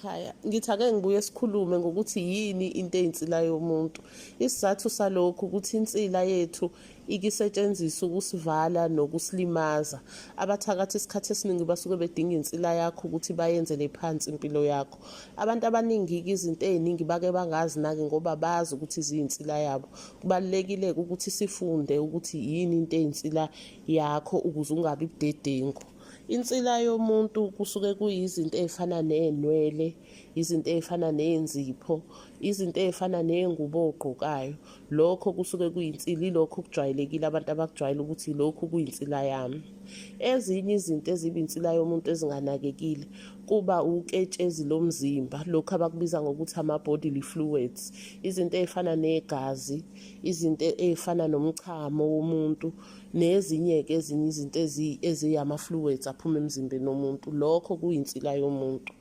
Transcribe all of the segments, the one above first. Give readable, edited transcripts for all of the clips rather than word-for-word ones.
Emakhaya ngithi ake ngibuye sikhulume ngokuthi yini into eyinsila yomuntu. Isizathu salokhu ukuthi insila yethu ikisetshenziswa ukusivala nokusilimaza. Abathakathi isikhathi esiningi basuke bedinga insila yakho ukuthi bayenzele phansi impilo yakho. Abantu abaningi-ke izinto ey'ningi bake bangazinaki ngoba bazi ukuthi ziyinsila yabo. Kubalulekile-ke ukuthi sifunde ukuthi yini into eyinsila yakho ukuze ungabi budedengu. Insila yomuntu kusuke kuyizinto ey'fana ney'nwele, izinto ey'fana ney'nzipho, izinto ey'fana ney'ngubo ogqokayo. Lokho kusuke kuyinsila, ilokho okujwayelekile abantu abakujwayele ukuthi lokhu kuyinsila yami. Ezinye izinto eziba insila yomuntu ezinganakekile kuba uketshezi lomzimba, lokhu abakubiza ngokuthi ama-bodily fluids, izinto ey'fana negazi, izinto ey'fana nomchamo womuntu, nezinye-ke ezinye izinto eziyama-fluids aphuma emzimbeni womuntu. Lokho kuyinsila yomuntu.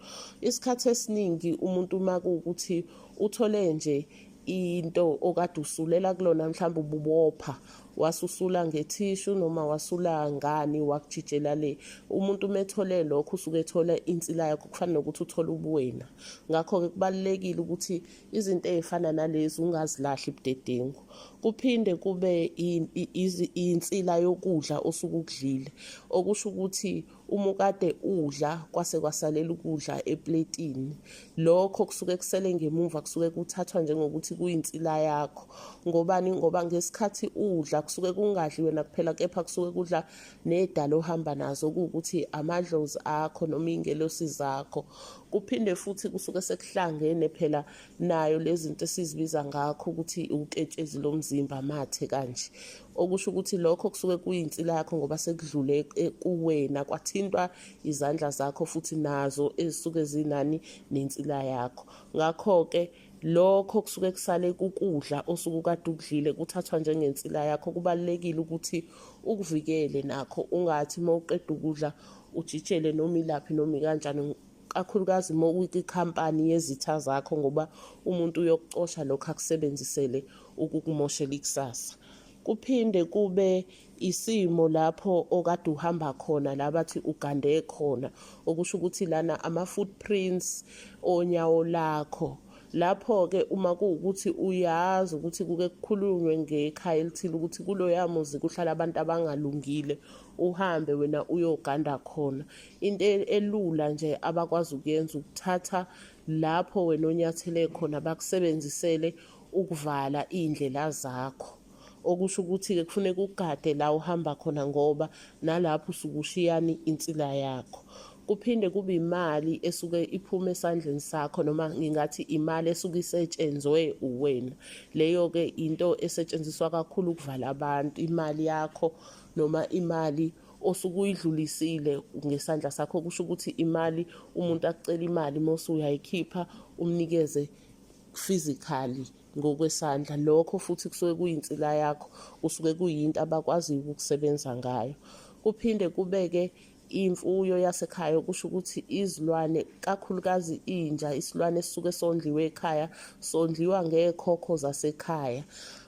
Isikhathi esiningi umuntu uma kuwukuthi uthole nje into okade usulela kulona mhlawumbe ububopha wasusula ngethishu noma wasula ngani wakujijela le, umuntu uma ethole lokho usuke ethola insila yakho, kufana nokuthi uthole ubuwena. Ngakho-ke kubalulekile ukuthi izinto ey'fana nalezi ungazilahli budedengu. Kuphinde kube insila yokudla osuke ukudlile, okusho ukuthi uma ukade udla kwase kwasalela ukudla epletini, lokho kusuke kusele ngemumva kusuke kuthathwa njengokuthi kuyinsila yakho. Ngobani? Ngoba ngesikhathi udla kusuke kungadli wena kuphela kepha kusuke kudla nedala ohamba nazo, okuwukuthi amadlozi akho noma iy'ngelosi zakho. Kuphinde futhi kusuke sekuhlangene phela nayo lezi zinto esizibiza ngakho ukuthi uketshezi lomzimba, amathe kanje, okusho ukuthi lokho kusuke kuyinsila yakho ngoba sekudlule kuwena kwathintwa izandla zakho futhi nazo ezisuke zinani nensila yakho. Ngakho-ke lokho kusuke kusale kukudla osuke ukade ukudlile kuthathwa njengensila yakho. Kubalulekile ukuthi ukuvikele nakho, ungathi uma uqeda ukudla ujijele noma ilaphi noma ikanjani, kakhulukazi uma ukwikhampani yezitha zakho, ngoba umuntu uyokucosha lokho akusebenzisele ukukumoshela ikusasa. Kuphinde kube isimo lapho okade uhamba khona, la bathi ugande khona, okusho ukuthi lana ama-footprints onyawo lakho. Lapho-ke uma kuwukuthi uyazi ukuthi kuke kukhulunywe ngekhaya elithile ukuthi kuloya muzi kuhlala abantu abangalungile, uhambe wena uyoganda khona. Into elula nje abakwazi ukuyenza ukuthatha lapho wena onyathele khona bakusebenzisele ukuvala iy'ndlela zakho. Okusho ukuthi-ke kufuneka ugade la uhamba khona ngoba nalapho usuke ushiyani insila yakho. Kuphinde kube imali esuke iphume esandleni sakho, noma ngingathi imali esuke isetshenzwe uwena. Leyo-ke into esetshenziswa kakhulu ukuvala abantu, imali yakho noma imali osuke uyidlulisile ngesandla sakho. Kusho ukuthi imali umuntu akucela imali mose uyayikhipha umnikeze physically ngokwesandla, lokho futhi kusuke kuyinsila yakho, kusuke kuyinto abakwaziyo ukukusebenza ngayo. Kuphinde kubeke imfuyo yasekhaya, okusho ukuthi izilwane, kakhulukazi inja, isilwane esisuke sondliwe ekhaya, sondliwa ngekhokho zasekhaya.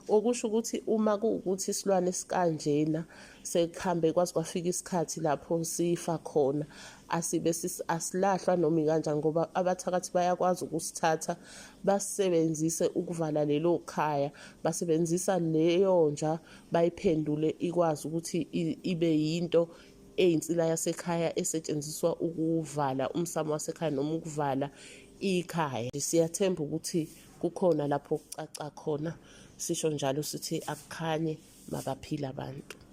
Okusho ukuthi uma kuwukuthi isilwane esikanjena sekuhambe kwaze kwafika isikhathi lapho sifa khona, asibe asilahlwa noma ikanjani, ngoba abathakathi bayakwazi ukusithatha basebenzise ukuvala lelo khaya. Basebenzisa leyo nja bayiphendule ikwazi ukuthi ibe yinto eyinsila yasekhaya esetshenziswa ukuvala umsamo wasekhaya noma ukuvala ikhaya. Siyathemba ukuthi kukhona lapho kucaca khona, sisho njalo sithi akukhanye, mabaphile abantu.